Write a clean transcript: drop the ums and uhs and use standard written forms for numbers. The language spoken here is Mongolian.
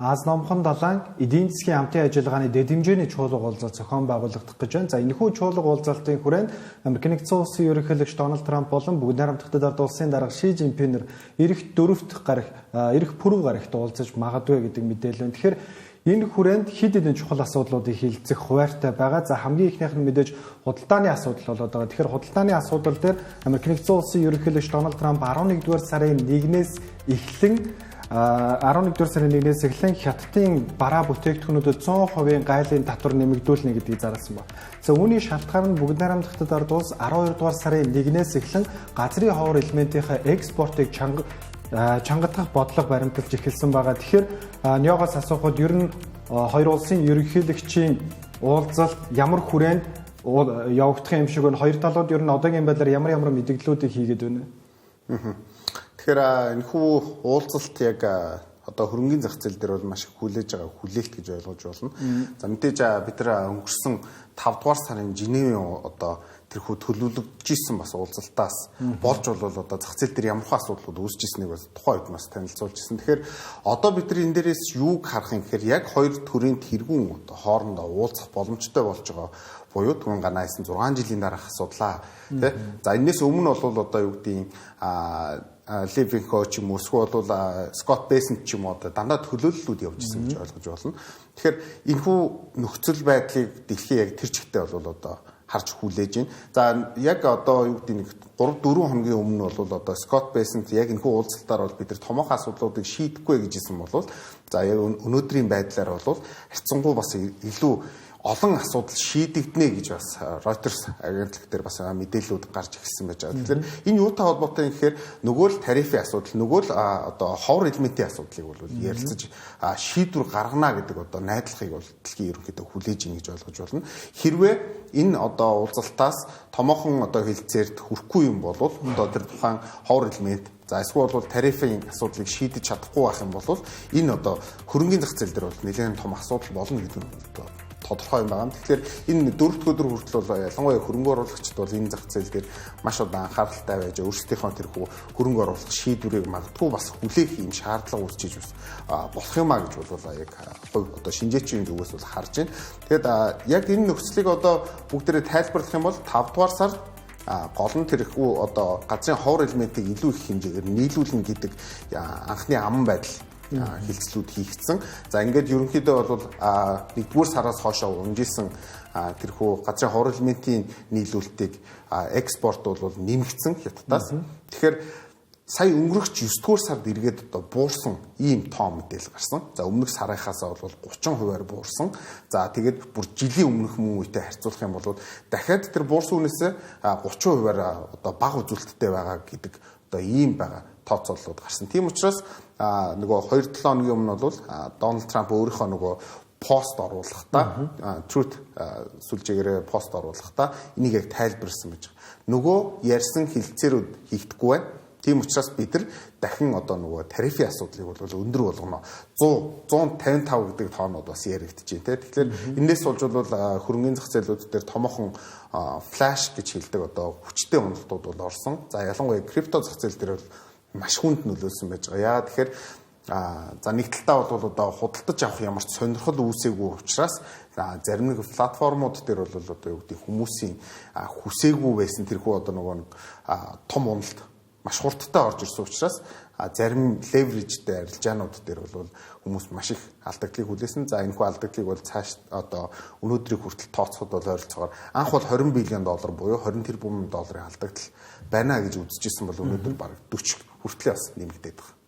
Ази Номхон далайн эдийн засгийн хамтын ажиллагааны дэд хэмжээний чуулга уулзалт зохион байгуулагдах гэж байна. За, энэхүү чуулга уулзалтын хүрээнд Америк Нэгдсэн Улсын ерөнхийлөгч Дональд Трамп болон Бүгд Найрамдах Хятад Ард Улсын дарга Ши Жинпинэр ирэх дөрөвт гарагт, ирэх пүрэв гарагт уулзаж магадгүй гэдэг мэдээлэл байна. Тэгэхээр энэ хүрээнд хэд хэдэн чухал асуудлуудыг хэлэлцэх хуваартай байгаа. За, хамгийн эхнийх нь мэдээж худалдааны асуудал болоод байгаа. Тэгэхээр худалдааны асуудал дээр Америк Нэгдсэн Улсын ерөнхийлөгч Дональд Трамп 11-р сарын 1-ээс эхлэн Хятадын бараа бүтээгдэхүүнүүдэд 100% гайлын татвар нэмэгдүүлнэ гэдгийг зарласан байна. За, үүний шалтгаан нь Бүгд Найрамдах Хятад Ард Улс 12-р сарын 1-ээс эхлэн газрын ховор элементийнхээ экспортыг чангатгах бодлого баримталж эхэлсэн байгаа. Тэгэхээр Ниогоос асуухад ер нь хоёр улсын ерөнхийлөгчийн уулзалт ямар хүрээнд явагдах юм шиг байна? Хоёр талууд ер нь одоогийн байдлаар ямар ямар мэдээллүүдийг хийгээд байна вэ? Тэгэхээр энэхүү уулзалт яг одоо хөрөнгөний зах зээл дээр бол маш их хүлээж байгаа хүлээлт гэж ойлгож байна. За, мэдээж бид нар өнгөрсөн 5 дугаар сарын Женевийн одоо тэрхүү төлөвлөгдөж исэн бас уулзалтаас болж бол одоо зах зээл дээр ямар хаа асуудлууд үүсэж ирснийг бас тухайн үед бас танилцуулж ирсэн. Тэгэхээр одоо бид нар энэ дээрээс юуг харах юм гэхээр яг хоёр төрийн тэргүүн одоо хоорондоо уулзах боломжтой болж байгаа буюу түрүүн ганаа хийсэн 6 жилийн дараах асуудлаа, тий. За, энэс өмнө бол одоо юу гэдгийг Ливинхо ч юм уу, эсвэл бол Скотт Бессент ч юм уу, одоо дандаа төлөөллүүд явж исэн гэж ойлгож байна. Тэгэхээр энэхүү нөхцөл байдлыг дэлхий яг тэр чигтээ бол одоо харж хүлээж байна. За, яг одоо юу гэдэг нэг 3 4 хоногийн өмнө бол одоо Скотт Бессент яг энэхүү уулзалтаар бол бид нар томоохон асуудлуудыг шийдэхгүй гэж хэлсэн бол, за, яг өнөөдрийн байдлаар бол харьцангуй бас илүү олон асуудал шийдэгдэнэ гэж бас Reuters агентлаг дээр бас мэдээллүүд гарч ирсэн байж байгаа. Тэгэхээр энэ юутай холбоотой юм гэхээр нөгөө л тарифын асуудал, нөгөө л одоо ховор элементийн асуудлыг бол ярилцаж шийдвэр гаргана гэдэг одоо найдлагыг бол дэлхийн ерөнхийдөө хүлээж ийн гэж ойлгож байна. Хэрвээ энэ одоо уулзалтаас томоохон одоо хэлцээрт хүрэхгүй юм бол одоо тэр тухайн ховор элемент, за, эсвэл бол тарифын асуудлыг шийдэж чадахгүй байх юм бол энэ одоо хөрөнгөний зах зээл дээр бол нэлээд том асуудал болно гэдэг нь тодорхой юм байна. Тэгэхээр энэ дөрөвд өдөр хүртэл бол ялангуяа хөрөнгө оруулагчид бол энэ зах зээл дээр маш одоо анхааралтай байж өөрсдийнхөө тэрхүү хөрөнгө оруулах шийдвэрийг магадгүй бас хүлээх юм шаардлага үүсчиж бас болох юм а гэж бол яг хувь одоо шинжээчийн зүгээс бол харж байна. Тэгэхээр яг энэ нөхцөлийг одоо бүгдээрээ тайлбарлах юм бол 5 дугаар сард гол нь тэрхүү одоо газрын ховор элементийг илүү их хэмжээгээр нийлүүлнэ гэдэг анхны аман байдал хэлцлүүд хийгдсэн. За, ингээд ерөнхийдөө бол нэгдүгээр сараас хойшоо унжижсэн тэрхүү газрын ховор элементийн нийлүүлэлтийг экспорт бол нэмэгдсэн Хятадаас. Тэгэхээр сая өнгөрөх 9 дугаар сард эргээд одоо буурсан ийм тоо мэдээлэл гарсан. За, өмнөх сарынхаасаа бол 30%-аар буурсан. За, тэгээд бүр жилийн өмнөх мөн үетэй харьцуулах юм бол дахиад тэр буурсан үнээсээ 30%-аар одоо бага үзүүлэлттэй байгаа гэдэг одоо ийм байгаа тооцооллууд гарсан. Тийм учраас нөгөө 2-7 хоногийн өмнө бол Дональд Трамп өөрийнхөө нөгөө пост оруулахдаа, Truth сүлжээгээрээ пост оруулахдаа энийг яг тайлбарласан байж байгаа. Нөгөө ярьсан хэлцээрүүд хийгдэхгүй байна. Тийм учраас бид нар дахин одоо нөгөө тарифын асуудлыг бол өндөр болгоно. 100 155 гэдэг тоонууд бас яригдж байна, те. Тэгэхээр энэс болж бол хөрөнгөний зах зээлүүд дээр томоохон flash гэж хэлдэг одоо хүчтэй уналтууд бол орсон. За, ялангуяа крипто зах зээл дээр бол маш хүнд нөлөөлсөн байж байгаа. Яа тэгэхээр за, нэг талдаа бол одоо худалдаж авах ямар ч сонирхол үүсээгүй учраас зарим нэг платформуд дээр бол одоо юу гэдэг хүмүүсийн хүсээгүй байсан тэрхүү одоо нөгөө нэг том уналт маш хурдтай орж ирсэн учраас зарим leverage тэй арилжаанууд дээр бол хүмүүс маш их алдагдлыг хүлээсэн. За, энэхүү алдагдлыг бол цааш одоо өнөөдрийг хүртэл тооцоход бол ойролцоогоор анх бол 20 billion доллар буюу 20 тэрбум долларын алдагдал байна гэж үзчихсэн бол өнөөдөр бараг 40 хүртлээ бас нэмэгдээд байгаа.